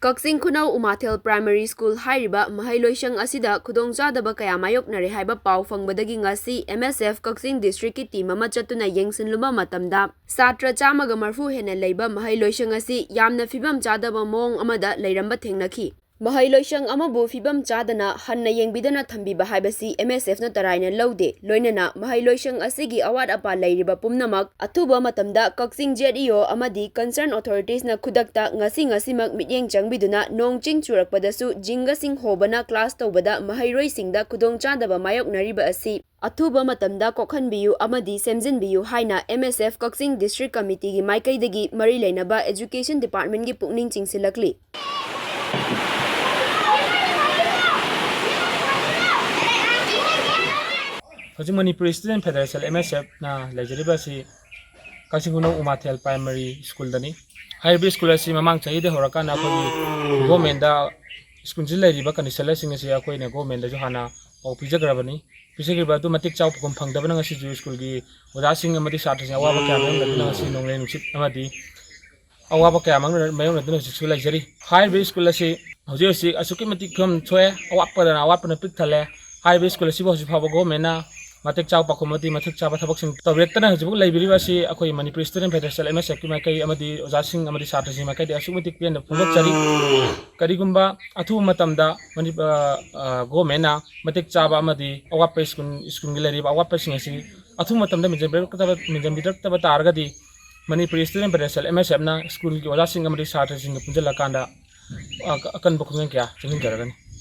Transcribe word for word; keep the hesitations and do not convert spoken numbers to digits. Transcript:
ꯀꯛꯆꯤꯡ ꯈꯨꯅꯧ ꯎꯃꯥꯊꯦꯜ primary school ꯍꯥꯏꯔꯤꯕ ꯃꯍꯩꯂꯣꯏꯁꯪ ꯑꯁꯤꯗ ꯈꯨꯗꯣꯡꯆꯥꯗꯕ ꯀꯌꯥ ꯃꯥꯌꯣꯛꯅꯔꯦ ꯍꯥꯏꯕ ꯄꯥꯎ ꯐꯪꯕꯗꯒꯤ ꯉꯁꯤ ꯑꯦꯝ ꯑꯦꯁ ꯑꯦꯐ ꯀꯛꯆꯤꯡ ꯗꯤꯁꯇ꯭ꯔꯤꯛꯀꯤ ꯇꯤꯝ ꯑꯃ ꯆꯠꯇꯨꯅ ꯌꯦꯡꯁꯤꯜꯂꯨꯕ ꯃꯇꯝꯗ, ꯁꯥꯇ꯭ꯔ ꯆꯥꯝꯃꯒ ꯃꯔꯤꯐꯨ ꯍꯦꯟꯅ ꯂꯩꯕ ꯃꯍꯩꯂꯣꯏꯁꯪ ꯑꯁꯤ ꯌꯥꯝꯅ ꯐꯤꯕꯝ ꯆꯥꯗꯕ ꯃꯑꯣꯡ ꯑꯃꯗ ꯂꯩꯔꯝꯕ ꯊꯦꯡꯅꯈꯤ꯫ ꯃꯍꯩꯂꯣꯏꯁꯪ ꯑꯃꯕꯨ ꯐꯤꯕꯝ ꯆꯥꯗꯅ ꯍꯟꯅ ꯌꯦꯡꯕꯤꯗꯅ ꯊꯝꯕꯤꯕ ꯍꯥꯏꯕꯁꯤ ꯑꯦꯝ ꯑꯦꯁ ꯑꯦꯐꯅ ꯇꯔꯥꯏꯅ ꯂꯧꯗꯦ꯫ ꯂꯣꯏꯅꯅ ꯃꯍꯩꯂꯣꯏꯁꯪ ꯑꯁꯤꯒꯤ ꯑꯋꯥꯠ ꯑꯄꯥ ꯂꯩꯔꯤꯕ ꯄꯨꯝꯅꯃꯛ ꯑꯊꯨꯕ ꯃꯇꯝꯗ ꯀꯛꯆꯤꯡ ꯖꯦꯠ ꯏ ꯑꯣ ꯑꯃꯗꯤ concern authorities ꯅ ꯈꯨꯗꯛꯇ ꯉꯁꯤ ꯉꯁꯤꯃꯛ ꯃꯤꯠꯌꯦꯡ ꯆꯪꯕꯤꯗꯨꯅ ꯅꯣꯡ ꯆꯤꯡ ꯆꯨꯔꯛꯄꯗꯁꯨ ꯖꯤꯡꯒꯁꯤꯡ ꯍꯣꯕꯅ ꯀ꯭ꯂꯥꯁ ꯇꯧꯕꯗ ꯃꯍꯩꯔꯣꯏꯁꯤꯡꯗ ꯈꯨꯗꯣꯡꯆꯥꯗꯕ ꯃꯥꯌꯣꯛꯅꯔꯤꯕ ꯑꯁꯤ ꯑꯊꯨꯕ ꯃꯇꯝꯗ ꯀꯣꯛꯍꯟꯕꯤꯌꯨ ꯑꯃꯗꯤ ꯁꯦꯝꯖꯤꯟꯕꯤꯌꯨ ꯍꯥꯏꯅ ꯑꯦꯝ ꯑꯦꯁ ꯑꯦꯐ ꯀꯛꯆꯤꯡ ꯗꯤꯁꯇ꯭ꯔꯤꯛ ꯀꯃꯤꯇꯤꯒꯤ ꯃꯥꯏꯀꯩꯗꯒꯤ ꯃꯔꯤ ꯂꯩꯅꯕ education department ꯀꯤ ꯄꯨꯛꯅꯤꯡ ꯆꯤꯡꯁꯤꯜꯂꯛꯂꯤ꯫ ꯍꯧꯖꯤꯛ ꯃꯅꯤꯄꯨꯔ Student Federation, ꯑꯦꯝ ꯑꯦꯁ ꯑꯦꯐ ꯅ ꯂꯩꯖꯔꯤꯕ ꯑꯁꯤ ꯀꯛꯆꯤꯡ ꯈꯨꯅꯧ ꯎꯃꯥꯊꯦꯜ ꯄ꯭ꯔꯥꯏꯃꯥꯔꯤ ꯁ꯭ꯀꯨꯜꯗꯅꯤ꯫ ꯍꯥꯏꯔꯤꯕ ꯁ꯭ꯀꯨꯜ ꯑꯁꯤ ꯃꯃꯥꯡ ꯆꯍꯤꯗꯒꯤ ꯍꯧꯔꯀꯥꯟꯗ ꯑꯩꯈꯣꯏꯒꯤ ꯒꯣꯔꯃꯦꯟꯗ ꯁ꯭ꯀꯨꯜꯁꯤ ꯂꯩꯔꯤꯕ ꯀꯟꯗꯤꯁꯟꯁꯤꯡ ꯑꯁꯤ ꯑꯩꯈꯣꯏꯅ ꯒꯣꯔꯃꯦꯟꯗꯁꯨ ꯍꯥꯟꯅ ꯄꯥꯎ ꯄꯤꯖꯈ꯭ꯔꯕꯅꯤ꯫ ꯄꯤꯖꯈꯤꯕ ꯑꯗꯨ ꯃꯇꯤꯛ ꯆꯥꯕ ꯐꯪꯐꯝ ꯐꯪꯗꯕꯅ ꯉꯁꯤꯁꯨ ꯁ꯭ꯀꯨꯜꯒꯤ ꯑꯣꯖꯥꯁꯤꯡ ꯑꯃꯗꯤ ꯁꯥꯇ꯭ꯔꯁꯤꯡ ꯑꯋꯥꯕ ꯀꯌꯥ ꯃꯥꯌꯣꯛꯅꯗꯨꯅ ꯉꯁꯤ ꯅꯣꯡꯂꯩ ꯅꯨꯡꯁꯤꯠ ꯑꯃꯗꯤ ꯑꯋꯥꯕ ꯀꯌꯥ ꯃꯥꯌꯣꯛꯅ-, ꯃꯥꯌꯣꯛꯅꯗꯨꯅ ꯍꯧꯖꯤꯛꯁꯨ ꯂꯩꯖꯔꯤ꯫ ꯍꯥꯏꯔꯤꯕ ꯁ꯭ꯀꯨꯜ ꯑꯁꯤ ꯍꯧꯖꯤꯛ ꯍꯧꯖꯤꯛ ꯑꯁꯨꯛꯀꯤ ꯃꯇꯤꯛ ꯐꯤꯕꯝ ꯁꯣꯛꯑꯦ, ꯑꯋꯥꯠꯄꯗꯅ ꯑꯋꯥꯠꯄꯅ ꯄꯤꯛ ꯊꯜꯂꯦ꯫ ꯍꯥꯏꯔꯤꯕ ꯁ꯭ꯀꯨꯜ ꯑꯁꯤꯕꯨ ꯍꯧꯖꯤꯛ ꯐꯥꯎꯕ ꯒꯣꯔꯃꯦꯟꯅ ꯃꯇꯤꯛ ꯆꯥꯕ ꯄꯥꯎꯈꯨꯝ ꯑꯃꯗꯤ ꯃꯇꯤꯛ ꯆꯥꯕ ꯊꯕꯛꯁꯤꯡ ꯇꯧꯕꯤꯔꯛꯇꯅ ꯍꯧꯖꯤꯛꯐꯥꯎ ꯂꯩꯕꯤꯔꯤꯕ ꯑꯁꯤ ꯑꯩꯈꯣꯏ ꯃꯅꯤꯄꯨꯔ Student Federation, ꯑꯦꯝ ꯑꯦꯁ ꯑꯦꯐꯀꯤ ꯃꯥꯏꯀꯩ ꯑꯃꯗꯤ ꯑꯣꯖꯥꯁꯤꯡ ꯑꯃꯗꯤ ꯁꯥꯇ꯭ꯔꯁꯤꯡꯒꯤ ꯃꯥꯏꯀꯩꯗꯒꯤ ꯑꯁꯨꯛꯀꯤ ꯃꯇꯤꯛ ꯄꯦꯟꯗꯕ ꯐꯣꯡꯗꯣꯛꯆꯔꯤ꯫ ꯀꯔꯤꯒꯨꯝꯕ ꯑꯊꯨꯕ ꯃꯇꯝꯗ ꯃꯅꯤ-, ꯑ, ꯑ, ꯒꯣꯔꯃꯦꯟꯅ ꯃꯇꯤꯛ ꯆꯥꯕ ꯑꯃꯗꯤ ꯑꯋꯥꯠꯄ ꯁ꯭ꯀꯨꯜ, ꯁ꯭ꯀꯨꯜꯒꯤ ꯂꯩꯔꯤꯕ ꯑꯋꯥꯠꯄꯁꯤꯡ ꯑꯁꯤ ꯑꯊꯨꯕ ꯃꯇꯝꯗ ꯃꯦꯟꯁꯤꯟꯕꯤꯔꯛꯇꯕ, ꯃꯦꯟꯁꯤꯟꯕꯤꯔꯛꯇꯕ ꯇꯥꯔꯒꯗꯤ ꯃꯅꯤꯄꯨꯔ Student Federation, ꯑꯦꯝ ꯑꯦꯁ ꯑꯦꯐꯅ ꯁ꯭ꯀꯨꯜꯒꯤ ꯑꯣꯖꯥꯁꯤꯡ ꯑꯃꯗꯤ ꯁꯥꯇ꯭ꯔꯁꯤꯡꯒ ꯄꯨꯟꯁꯤꯜꯂꯀꯥꯟꯗ, ꯑ, ꯑꯀꯟꯕ ꯈꯣꯡꯖꯪ ꯀꯌꯥ ꯆꯪꯁꯤꯟꯖꯔꯒꯅꯤ꯫